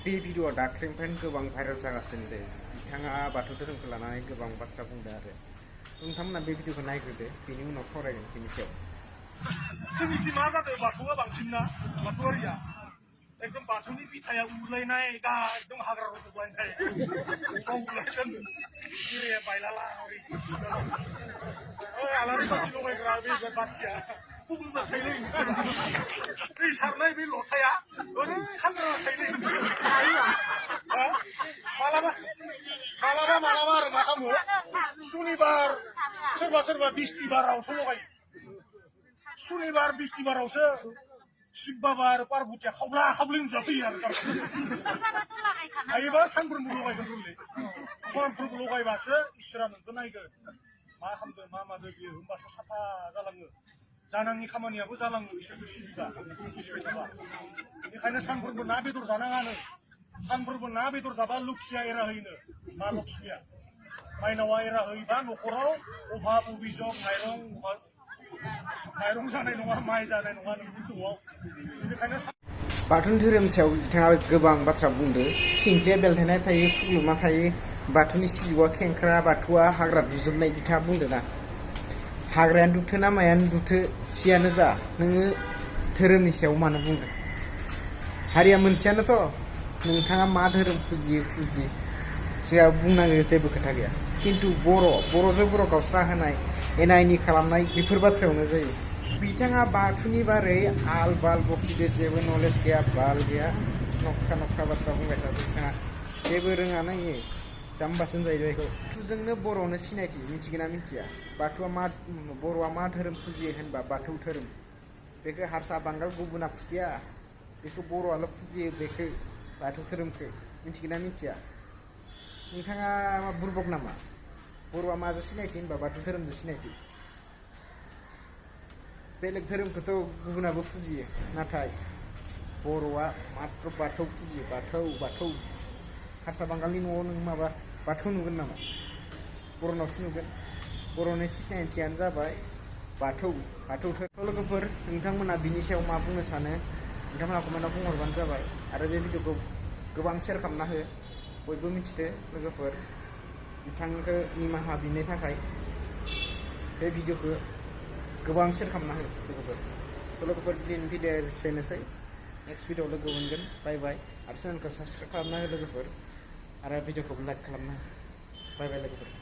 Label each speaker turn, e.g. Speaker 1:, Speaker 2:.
Speaker 1: बे भिडिअ'आ दाख्लैनिफ्रायनो गोबां भाइरेल जागासिनो दे बिथाङा बाथौ धोरोमखौ लानानै गोबां बाथ्रा बुंदों आरो नोंथांमोना बे भिडिअ'खौ नायग्रोदो बेनि उनाव सावरायगोन बेनि सायाव
Speaker 2: जोंनिथिं मा जादों बाथौआ बांसिन ना बाथौआरिया एकदम बाथौनि बिथाया उरलायनाय दा एकदम हाग्रा रज'लायनाय बावलायगोन जिराया बायलाला ओइ आलारि बाथि लगायग्रा बे बाथिया खुबुलना थायोलै दै सारनाय बे लथाया ओरै खान्द्रा थायोलै मालाबा मालाबा मालाबा आरो मा खालामो सुनिबार सोरबा बिस्तिबारावसो लगायो सुनिबार बिस्तिबारावसो शिब बाबा आरो पार्बतिया खावब्ला खावब्लि नुजाफैयो आरो हायोबा सानफ्रोमबो लगायगोन रोंलै सानफ्रोमबो लगायबासो इसोरा नोंखौ नायगोन मा खालामदों मा मादों बियो होमबासो साफा जालाङो जानांनि खामानियाबो जालाङो इसोरखौ सिबिबा सिबिबाय थाबा बेनिखायनो सानफ्रोमबो ना बेदर जानाङानो सानफ्रोमबो ना बेदर जाबा लुखिया एरा होयोनो मा लक्ष्मिया माइनावा एरा होयोबा न'खराव अभाब अभिजग माइरं जानाय नङा माइ जानाय नङा नोंनि न'आव बेनिखायनो
Speaker 1: बाथौ धोरोम सायाव बिथाङा गोबां बाथ्रा बुंदों थिंख्लिया बेलथायनाय थायो खुग्लुमा थायो बाथौनि सिजौआ खेंख्रा बाथौआ हाग्रा दुजोबनाय बिथाङा बुंदों ना हाग्रायानो दुथो ना मायानो दुथो सियानो जा नोङो धोरोमनि सायाव मानो बुंदों हारिया मोनसेयानोथ' नोंथाङा मा धोरोम फुजियो जोंहा बुंनांगौ जेबो खोथा गैया खिन्थु बर'जों बर' गावस्रा होनाय एना एनि खालामनाय बेफोर बाथ्रायावनो जायो बिथाङा बाथौनि बारै आल बाल बखिदो जेबो नलेज गैया बाल गैया नखा बाथ्रा बुंबाय थादों बिथाङा जेबो रोङा नायो जाम्बासिन जायो बेखौ बाथौजोंनो बर'नो सिनायथि मिथिगोन ना मिथिया बाथौआ मा बर'आ मा धोरोम फुजियो होनबा बाथौ धोरोम बेखौ हारसा बांगाल गुबुना फुजिया बेखौ बर'आल' फुजियो बेखौ बाथौ धोरोमखौ मिथिगोन ना मिथिया नोंथाङा बुरबक नामा बर'आ माजों सिनायथि होनबा बाथौ धोरोमजों सिनायथि बेलेग धोरोमखौथ' गुबुनाबो फुजियो नाथाय बर'आ मात्र बाथौ फुजियो बाथौ हारसा बांगालनि न'आव नों माबा बाथौ नुगोन नामा बर'नावसो नुगोन बर'नि सिनायथियानो जाबाय बाथौ धोरोम लोगोफोर नोंथांमोना बिनि सायाव मा बुंनो सानो नोंथांमोना कमेन्टआव बुंहरबानो जाबाय आरो बे भिडिअखौ गोबां शेयार खालामना हो बयबो मिथिदो लोगोफोर बिथांखौ निमाहा बिनो थाखाय बे भिडिअखौ गोबां शेयार खालामना हो लोगोफोर दिनैनि भिडिअ एसेनोसै नेक्स्ट भिडिअआव लोगो मोनगोन बाय आरो चेनेलखौ साबस्क्राइब खालामना हो लोगोफोर आरो भिडिअखौबो लाइक खालामना हो बाय लोगोफोर